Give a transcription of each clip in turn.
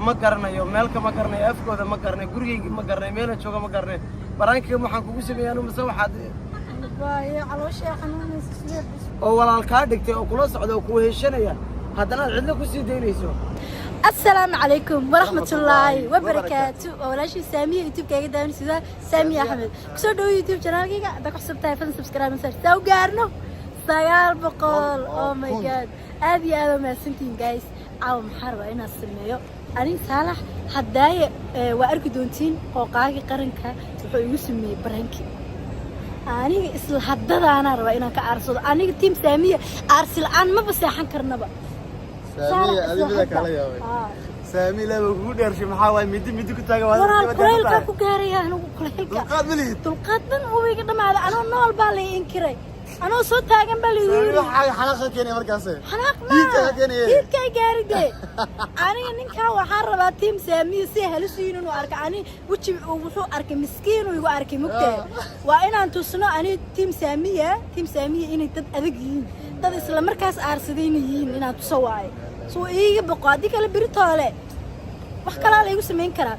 Ma garanayo, meel kama garanayo, afkooda ma garanayo, gurigeyga ma garanayo, meelan jooga ma garanayo. Prankiga waxaan kugu sameeyay anu mise waxaad Waaye caloosha xanuunaysa sidee? Oo walaal kaa dhigtay oo kula socda oo kuwa heshanaya, haddana aad cidlo kusii daynayso. Asalaamu calaykum waraxmatullaahi wabarakaatu. Waa walaashii Saamiya, YouTube-kaaga daawanaysa, Saamiya Axmed. Kusoo dhawo YouTube channelkayga. Haddaa ku cusub tahay, fadlan subscribe masar saa u gaarno 900. Oh my God, aad iyo aad oo mahadsantihiin, guys. Caawa maxaa rabaa inaan sameeyo aniga Saalax haddaaye? Waa arki doontiin. Qooqaagii qaranka wuxuu igu sameeyey pranki. Aniga isla haddadaanaa rabaa inaan ka aarsado. Aniga team Saamiya aarsi la-aan maba seexan karnaba. Saamiya, adiga mida kala yaabay. Saami laba kugu dheershay, maxaa waay? Midi midi ku taagan waa. Walaal, kulaylkaa ku gaaraya anigu, kulaylka. Dulqaad ma lihid. Dulqaad dhan uu iga dhamaaday. Anoo nool baa la inkiray, anoo soo taagan baa laigu Saami yiri. Waxaa xanaaq ka keenay markaas. Xanaaq. Hiidka maa ka keenaya. Hiidkaa gaaride. Aniga ninkaa waxaan rabaa team Saamiya si halisuyin inuu arka ani weji wuxuu arkay miskiin uu igu arkay mugtee. Waa inaan tusno ani team Saamiya, team Saamiya inay dad adag yihiin, dad isla markaas aarsadayna yihiin inaan tuso waayo, suu iiga boqo. Haddii kale beritoole wax kalaa laygu samayn karaa.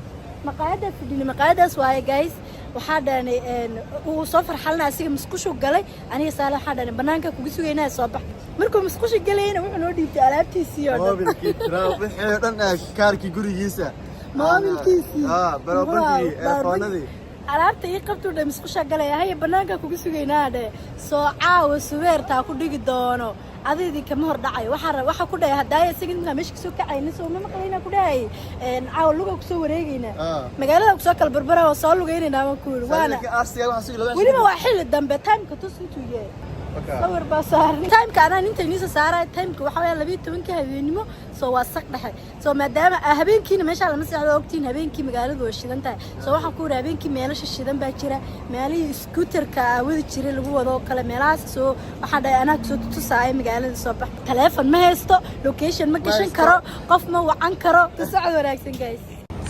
Maqaayaddaa fadhina, maqaayadaas waaye, guys. Waxaa dhaanay uu soo farxalna, asiga musqushu galay. Aniga Saale waxaa dhaanay banaanka kugu sugaynaa, soo bax. Markuu musqusha galayna wuxuu noo dhiibtay alaabtiisii oo dhan. Moobilkii wixii oo dhan, kaarkii gurigiisa. Moobilkiisii. Ah, barobankii, eefoonadii. Alaabta ii qabtuu dhe, musqusha galaya. Haya, banaanka kugu sugaynaa dhe. Soo caawa subeertaa ku dhigi doono, adidii kama hor dhacayo. Waxaa waxa ku dhahay haddaaya isaga intaan meesha kasoo kacayna soo ma maqlayna ku dhahay caawa luga kusoo wareegaynaa, magaalada kusoo kala barbara oo soo lugaynaynaa waan ku yidhi. Waana Aarsiga waxaa sugi laba. Weliba waa xilli dambe. Timeka tus intuu yahay, sawir baa saaran. Timeka anaa inta iniisa saaraya. Timeka waxaa weya 12-ka habeenimo, soo waa saq dhexe. Soo maadaama habeenkiina meeshaa lama seexdo, ogtiin, habeenkii magaaladu way shidan tahay. Soo waxaan ku yidhi habeenkii meelasha shidan baa jira, meelihii scooterka wadi jiray lagu wado oo kale meelahaas. Soo waxaan dhahay anaa kusoo tutusaayo magaalada, soo bax. Taleefon ma haysto, location ma gashan karo, qof ma wacan karo. Socod wanaagsan, guys.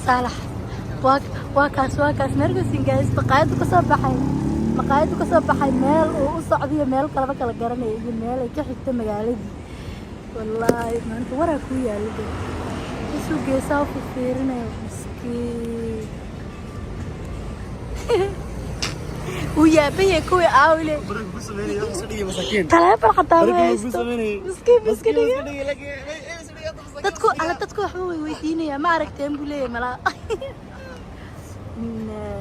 Saalax waa kaas, waa kaas markasin, guys. Maqaayadu ka soo baxay, maqaayadu ka soo baxay, meel uu u socdiyo meel kaleba kala garanaya iyo meel ay ka xigto magaaladii. Wallaahi maanta waraa kuu yaala de. Isuu geesaa u fiirinayo, miskiin. Uu yaaban yahay kuwii aawile. Taleefon xataa ma haysto, miskiin miska dhiga. Dadku alla, dadku waxba way weydiinaya, ma aragteen buu leeyahay malaa. Inaa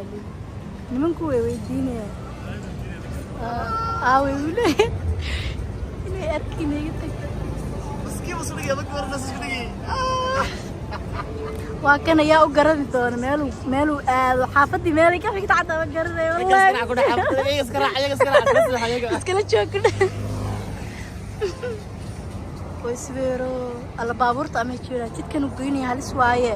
nimanku way weydiinayaan, aaway buu leeyahay, inay arkiin iga tagto. Waa kan ayaa u garani doona meeluu meeluu aado, xaafadii meelay ka xigta xataa ma garanayo. Wallaahi iskala joogna way sweero. Alla, baabuurta ama jiraan, jidkan u goynaya halis waaye.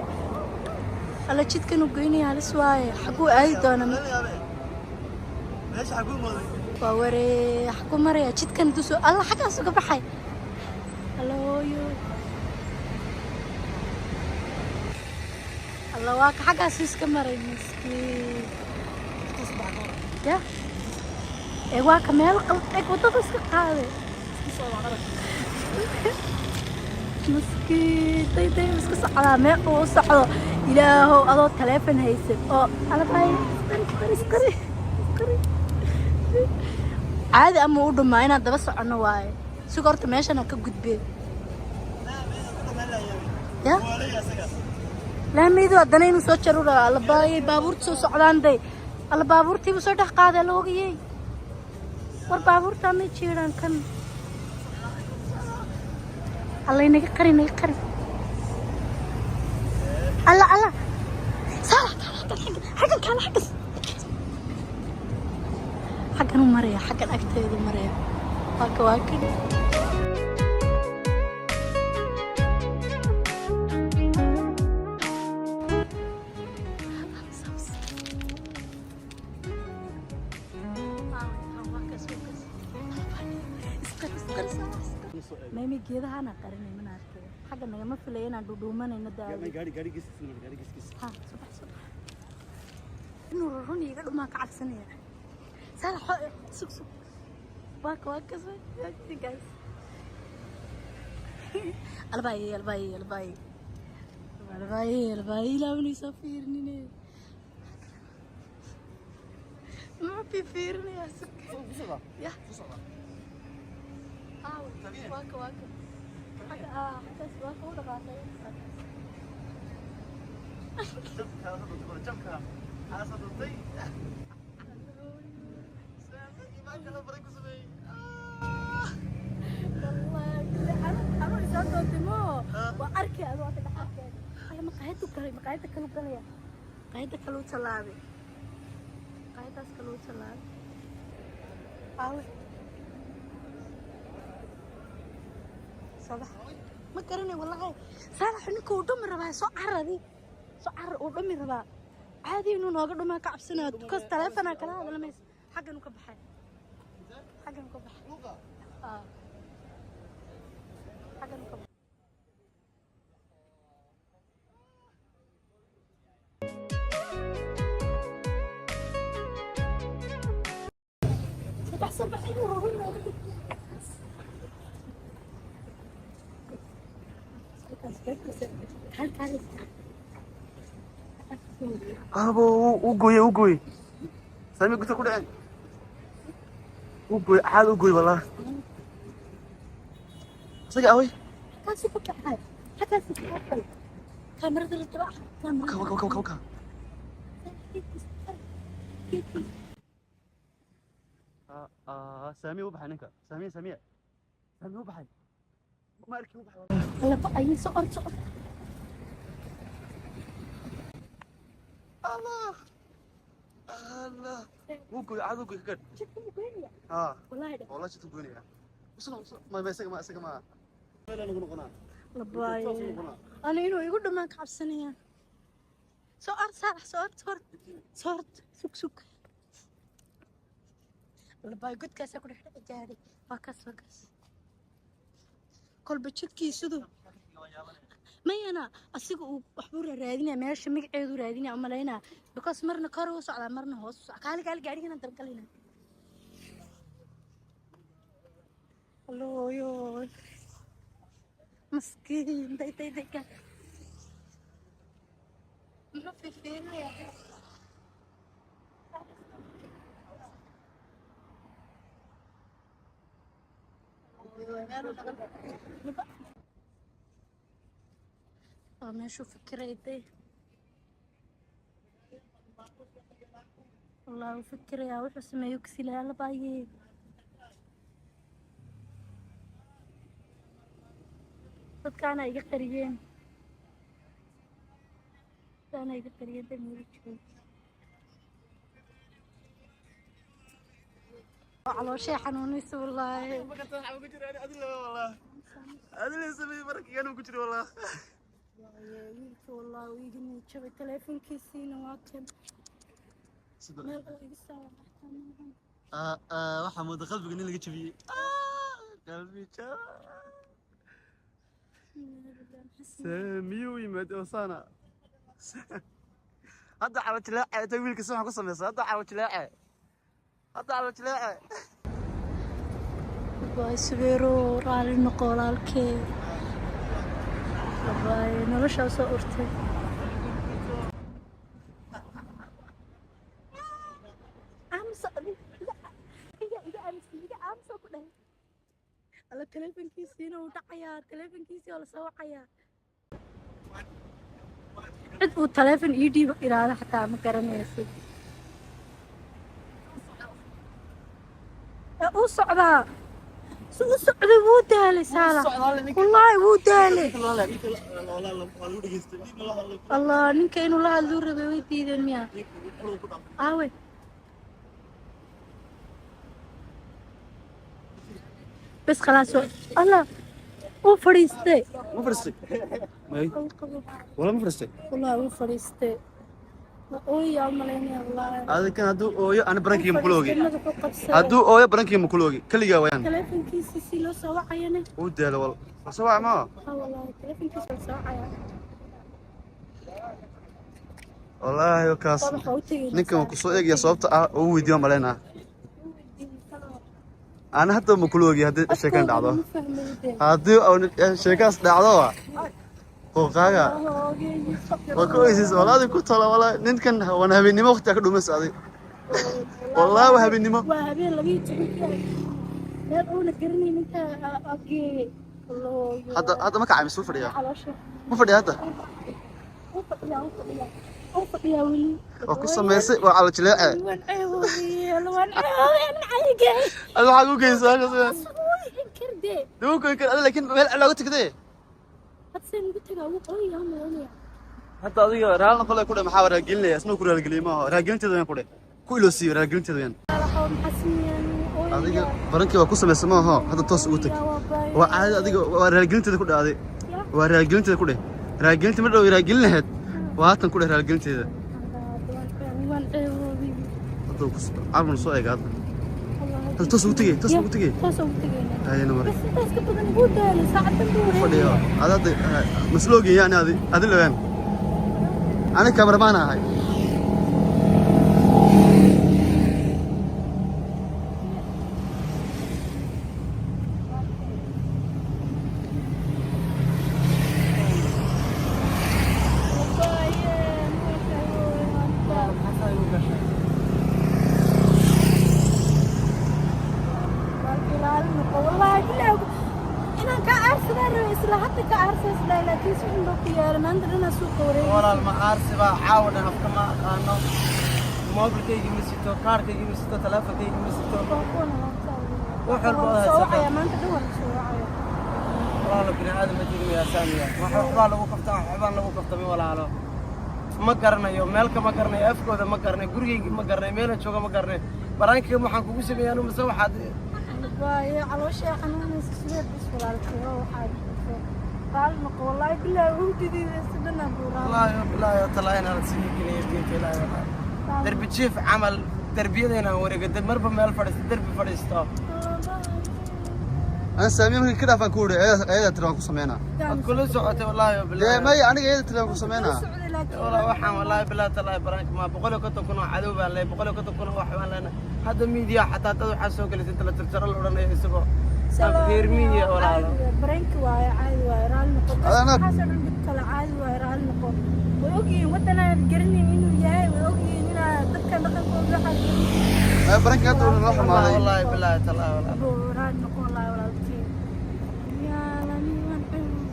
Alla, jidkan u goynaya halis waaye. Xaguu aadi doona? Waa waree, xaguu maraya jidkan duso? Alla, xaggaas uga baxay. Alla hooyo, alla, waa ka xaggaas iska maray, miskiin. Ya ee waa ka meel qalad eg waddada iska qaaday, miskiin. Day day iska socdaa meel uu u socdo. Ilaahow, adoo taleefon haysan oo alabay isqari, isqari, isqari, isqari. Caadi ama u dhumaa inaan daba soconno waaye. Suga horta, meeshana ka gudbeen ya laamiyadu haddana inuu soo jaru rabaa. Allabaayay, baabuurta soo socdaan day. Alla, baabuurtiibu soo dhex qaaday. La ogayey, war baabuurtaa may jiiraan kan. Alla, inaga qari, inaga qari. Alla, alla, Saalax, xaggan, xaggan kaala, xaggan, xaggan u maraya, xaggan agteedu maraya. Waa ka, waa kan. Maymi geedahana qarinay mana arkay. Xagga nagama filaya inaan dhudhuumanayno daadi. Ha, subax, subax inuu run iga dhumaan ka cabsanaya. Saalax, sug, sug. Waa ka, waa ka, guys. Albaay, albaay, albaay. Labaaye, labaaye, ilaawnay soo fiirinine. Muxuu fiirinayaa? Ya. Waaka, waaka. Xagga, ah, xaggaas waa ka u dhaqaaqay. Jabka aasa dhuntay. Saami kala baray ku sameeyey. Wallaahi, anu isoo doontay moo. Waa arkay, adu waa ka dhex arkay. Alla, maqaayadu galay, maqaayada kalu galaya. Maqaayada kalu tallaabay. Maqaayadaas kalu tallaabay. Aawe. Sabax. Ma garanay wallaahi. Saalax, ninka uu dhumi rabaa, soo caradi. Soo carar, uu dhumi rabaa. Caadi inuu nooga dhumaa ka cabsanayo. Because taleefanaa kala hadlamaysa. Xaggan uu ka baxay. Xaggan uu ka baxay. Ah. Xaggan uu ka baxay. Sabax, sabax, inuu rabo nooga dhig. Halkaas, halkaas. Abo, uu gooyey, uu gooyey. Saami, gudka ku dhaceen. Uu gooyey, caad u gooyey wallah. Isaga away. Halkaasuu ka baxay. Halkaasuu ka baxay. Kaamirada la daba. Waka, waka, waka, waka. Saami u baxay ninka. Saami, Saami. Saami u baxay. Ma arki, u baxay. Laba ayay socon socon. Allah. Allah. Uu gooyey, caad u gooyey ka gadh. Jidka mu goynaya? Ha. Wallaahi dheh. Wallahi jidka goynaya. Usna ma isaga, ma isaga, ma. Meel nagu noqonaa. Labaaye. Ana inuu igu dhamaan ka cabsanaya. Soo ord, Saalax, soo ord, soo ord. Soo ord, sug, sug. Labaaye, godkaasaa ku dhex dhici gaadhay. Waa kaas, waa kaas. Kolba jidkiisudu mayana asiga uu waxbuu raadinaya, meesha magaceedu raadinaya umalaynaa, because marna kor u socdaa, marna hoos u socdaa. Kaali, kaali, gaadhigana dabgalayna. Allooyo, maskiin, day, day, day, ka muxuu fiirfiirinayaa? Waa meeshuu fikiray day. Wallahi wuu fikirayaa, wuxuu sameeyo kasilaa. Labaaye, dadkaana iga qariyeen, dadkaana iga qariyeen, day meelu joogo. Calooshay xanuunaysa wallaahi. Adila sameeyey markii ku jiro wallah. Waaye, wiilka wallaahi wuu iga niyad jabay. Taleefankiisiina waa kan, meel oo iga soo wactaa maahan. Waxaa mooda qalbiga nin laga jabiyey. Qalbi jab. Saamiyuu yimaad oo saana. Hadda calo jileece inta wiilka si waxaan ku samaysa. Hadda calo jileece. Hadda calo jileece. Waay Subeero, raali noqo walaalkee. Waay, noloshaa soo urtay. Aamusa iga, iga aamusa, iga aamusa ku dhahay. Alla, taleefankiisiina wuu dhacayaa, taleefankiisii waa lasoo wacayaa. Cid uu taleefan ii dhiibo iraada xataa ma garanaysid. Ee uu socdaa, si u socday, wuu daalay Saalax, wallaahi wuu daalay. Allah, ninka inuu la hadluu rabay, way diideen miya? Aawe? Bas khalaas, Allah, wuu fadhiistay. Ma fadhiistay? May. Wala ma fadhiistay? Wallaahi wuu fadhiistay. Ma ooyaa umalaynaya wallaahi. Adigan hadduu ooyo, ana barankii ma kula ogi. Madaxu qabsaday. Hadduu ooyo, barankii ma kula ogi. Kaligaa wayaan. Taleefankiisi si loo soo wacayana. Uu daalo wal. Soo wac ma. Ha, wallaahi taleefankiisa la soo wacaya. Wallaahi kaas. Waa waxa u tegay. Ninkan waan kusoo eegaya sababta ah oo u weydiiyo malaynaa. Ana hadda ma kula ogi haddii sheekan dhacdo. Ma fahmayde. Haddii sheekaas dhacdo. Qooqaaga waa ku oysis walaadi ku tala walaa ninkan waan habeennimo waqtiga ka dhumaysa adig. Wallahi waa habeennimo. Waa habeen 12-kii, meel uuna garanayn intaa geeyey. Hadda ma kacay mise wuu fadhiyaa? Caloosha. Ma fadhiya hadda? U fadhiyaa, u fadhiyaa, u fadhiyaa weli. Waa ku samaysay, waa calo jileece. Waan ceeboobay, waan ceeboobay, maxaa geeyey? Adi waxaa ku geysaa halkaas. Inkirde. Dee wuu goyn kara adi, laakiin meel looga tegday. Hadda seen ugu tagaa? Wuu ooyaa malaynaya. Hadda adiga raal noqole ku dhe, maxaa raalgelinaya? Isna ku raalgeliyay maaha, raalgelinteeda wayaan ku dhe, ku iloosiiyo raalgelinteeda wayaan. Adiga barankii waa ku samaysay maaha, hadda toos ugu tag, waa caadi. Adiga waa raalgelinteeda ku dhe, adi waa raalgelinteeda ku dheh, raalgelinta ma dhow raalgelin lahayd, waa haatan ku dheh raalgelinteeda. Waan ceeboobay. Hadda ku carman soo eega hadda. Hadda toos ugu tegay, toos ugu tegay. Toos ugu tegayna. Hayana mari. Bas intaas ka badan wuu daalay, saacadan buu fadhiyo wareegaya. Ada hadda masloogi yani adi lawaan ani cameraman ahay. Maxaa igu gashay? Inaan ka aarsadaa raba, isla hadda ka aarsa isla, laakiin si xun baa ku yaala maanta dhanaa suuqa wareegaysa. Walaal, ma aarsi baa? Caawa dhan afka ma aqaano, moobilkaygii ma sito, kaarkaygii ma sito, teleefonkaygii ma sito. Wax walba oo soo haysataa. wacaya maanta dhan, waa soo wacaya. Walaalo, bini aadam ma jirmiyaa Saamiya? Wax waxbaa lagu kaftaa, waxbaan lagu kaftamay. Walaalo, ma garanayo meelka, ma garanayo afkooda, ma garanayo gurigaygii, ma garanayo meelan jooga, ma garanayo baraankiga waxaan kugu sameeyay anu mise waxaad Waaye caloosha xanuunaysa sideed bas. Walaalkay, waxaad raali noqo, wallaahi bilaahi wuu didiidaysa dhanaa buuraa. Wallaahi bilaahi talaa inaan sii geliyo diinta Ilaahay. Wallaahi derbi jiif camal derbiyada inaan wareego, marba meel fadhiisto, derbi fadhiisto. Ana Saamiya markii ka dhaafaan ku uri, ayada tiri waan ku sameynaa. Waad kula socotay, wallaahi Dee bilaahi. maya, aniga ayada tiri waan ku sameynaa. Walaa waxaan, wallaahi bilaahi talaahi baraanka ma 150,000 oo cadow baan leeyahay, 150,000 oo wax baan leenahay. Hadda miidiya xataa dad waxaa soo gelisay inta la jarjaro la odhanayo isagoo reer miidiya, walaalo. Bareenki waaye, caadi waaye, raali noqo. Adana- Waxaasoo dhan dhib kale, caadi waaye, raali noqo. Way ogyihiin waddanaan garanayn inuu yahay, way ogyihiin inaa dadkan dhaqankooda waxaa garanayn. Maya, baranka hadda uu noo xumaaday. Wallaahi bilaahi talaahi, walaalo. Raali noqo wallaahi, walaalkii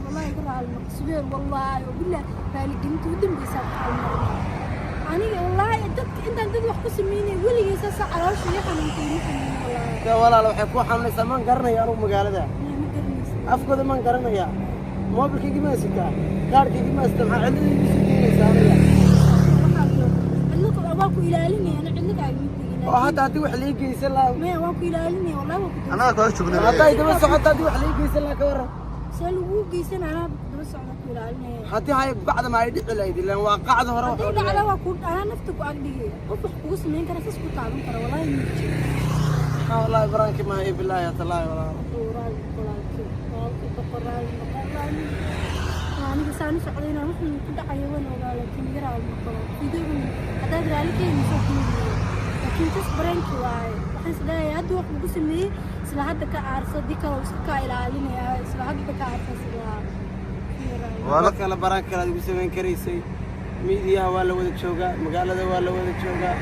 wallahi iga raali noqo subeer, wallaahi wabilah raaligelinta u dambeysaa ku xalmarinay aniga. Wallaahi dadka intaan dad wax ku sameynay weligay saasa caloosha iyo xanuuntay ma xanuun wallaahi. Dee walaalo, waxay ku xanuunaysaa, maan garanaya anugu magaalada. Ma garanaysa. Afkooda maan garanayaa, moobilkaygii maan sitaa, kaarkaygii maan sitaa, maxaa cidlada igu sii geynaysaa aniga? Cidlo waa ku ilaalinaya, ana cidlo kaagama tegin. Oo hadda haddii wax lii geysan lahaa? Maya, waan ku ilaalinaya, wallahi waa ku Annaga kala joognay. Hadday daba socoto, haddii wax lii geysan lahaa, ka warran? See lagu geysan? Anaa daba socda, ku ilaalinaya. Haddii hay bacda ma ay dhici lahayd, ilaan waa qacda hore. Haddii dhacda waa ku anaa nafta ku agdhigaya. Qof wax kugu samayn kara, sas ku taaban kara, wallahi ma jiro. Maxaa, wallaahi baraankii maaha, bilaahi talaahi, walaalo. Aniga saan u socday inaan wuxuu ku dhacayo waan ogaa, laakiin iga raali noqo. Videogan haddaad raali ka helin soo kuubiyo, laakiin tas bareenki waaye. Waxaan is leeyahay hadda wax lagu sameeyey isla hadda ka aarso, di kale iska kaa ilaalinaya, isla hadda ka aarsa isla. Waa mar kale baraan kale aad igu samayn karaysay. Miidiyaha waa la wada joogaa, magaalada waa la wada joogaa,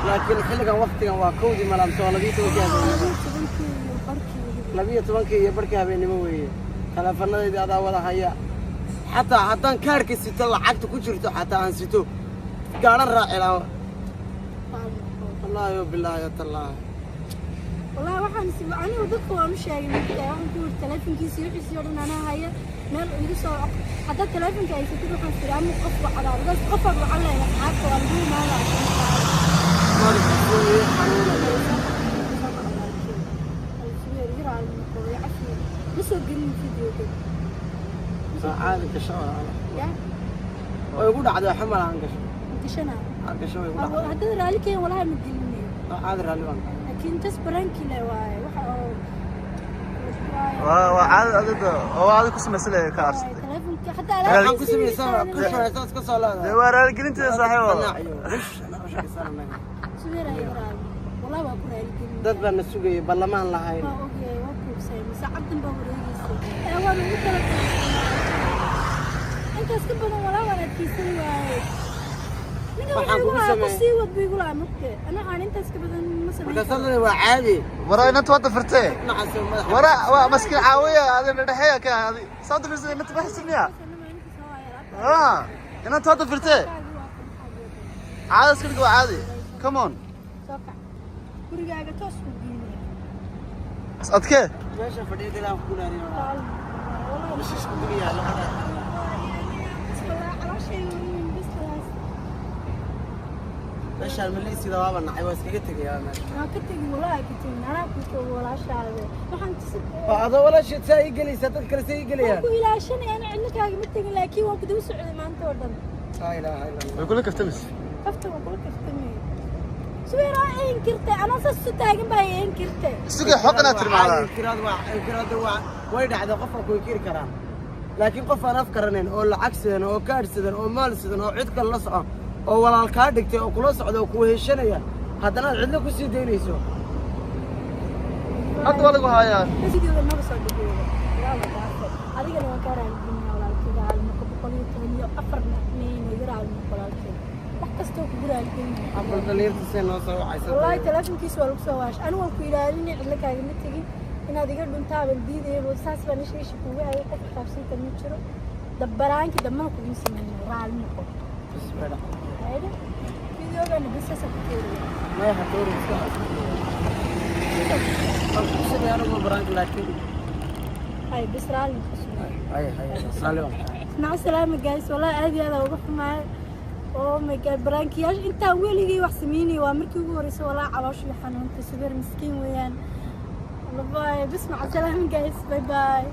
laakiin xilligan waqtigan waa 1dii malaamse waa 12-kii habeenimo. 12-kii iyo barkii. 12-kii iyo barkii habeenimo weeye. Taleefanadayda adaa wada haya. Xataa haddaan kaarka sito, lacagta ku jirto xataa aan sito, gaadhan raaci lahaa, wallaahi bilaahi tallaahi. Wallahi waxaan is anigu dadka waan u sheegay marka waxaan ku yiri taleefankiisa iyo wixiisii oo dhan anaa haya, meel igu soo haddaad taleefanka haysatid, waxaan tiri ama qof wacdaa dad qofaad wacan lahayd, asxaabta waa lagu imaanaya. Madaxiisu ii xanuunaya. Ma soo gelin videoga. Waa caadi, gasho walaalo. Ya. Way igu dhacday, waxa malahan gasho. Gashana. Aa, gasho, way igu dhacday. Haddaad raali keen walahi ma gelinayo. Waa caadi, raalli baan kahay. Laakiin tas barankii le waaye waxa oo waa waa caadi adiga oo caadi ku samaysay le ka aarsatay. Taleefanka hataa. Waxaan ku samaysaa ku shaqaysaa iska soo leedahay. Dee waa raaligelinteeda, saaxiibo. Qanaaciyo wish anaa u shaqaysananaga. Subeer ayaa raali, wallahi waa ku raaligelin. Dad baa na sugayay, ballamaan lahayn. Waa ogyahay, waa kuubsay, saacadan baa wareegeysay ee waan ugu talagalay. Intaas ka badan walaa waan adkeysan waaye. Ninka Waxaan waxaa igu kugu lahaa ku sameeyey. sii wad buu igu lahaa mugte. Ana waxaan intaas ka badan ma samayn Markaas karo. hadda waa caadi. Waraa, inanta waa dafirtee. Nacas oo madaxa. Waraa, waa maskiin caawiya adin dhexeeya ka adi saa dafirtay inanta ma xisibniya. Ah, inanta waa dafirtee. Caadi iska dhig, waa caadi, come on. Soo kac. Gurigaaga toos ku geynaya. Is adkee. Meesha fadhiya dilaan ku gunaaniyo. Bishish ku dugiyaa labada. Calooshay weyn bas khalaas. Meeshaan maleysiida waaba nacay, waa iskaga tegayaa meesha. Waan ka tegi, walaahi ka tegin. Anaa ku joogo walaashaada. Waxaan tusi Waa adoo walaasheed saa ii gelaysaa, dad kale saa ii waan gelayaan. ku ilaashanaya, ana cidna kaagama tegin, laakiin waan ku daba socday maanta oo dhan. Laa ilaaha illa Allah. Way kula kaftamis. Kafta waan kula kaftamay. Suweeraa inkirtay, anaa saas isu taagan baa inkirtay. Isugay xoq inaad tirmaada. Inkiraad waa way dhacday, qofka ku inkiri karaa. Laakiin qof aan af karanayn oo lacag sidan oo kaadh sidan oo maal sidan oo cid kale la socon oo walaal kaa dhigtay oo kula socda oo kuwa heshanaya, haddana aad cidlo ku sii daynayso. Hadda waa lagu hayaa. Videoga maba soo dhigayba. Waa la dhaafay. Adigana waan kaa raaligelinaya walaalkeyga, caalamka 114 nin iga raali walaalkeyga. Wax kastoo kugu raaligelinaya. Afar dhalinyarta see noo soo wacaysa. Wallaahi telefonkiisa waa lagu soo waashay. Anigu waan ku ilaalinay, cidla kaagama tegin. Inaad iga dhuntaaban diidayaba, saas baan isha isha kugu hayay, qof qaabsan kara ma jiro. Dabbaraankii dambana kuguma sameynayo, raali noqo. Bas way dhacday. Hayde videogana bas saasa ku keenaya. Maya, hatoori iska. Waan ku sameeyay anigu prank, laakiin Hay, bas raali noqo, Sumayr. Hay hay, raali waan. Maca salaama guys, wallahi aad iyo aad aan uga xumahay. Oh my God, prankiyaasha intaan weligay wax sameynayay waa markii ugu horreysay walaa caloosha la xanuuntay. Subeer miskiin weeyaan. Bye, bas maca salaama guys, bye bye.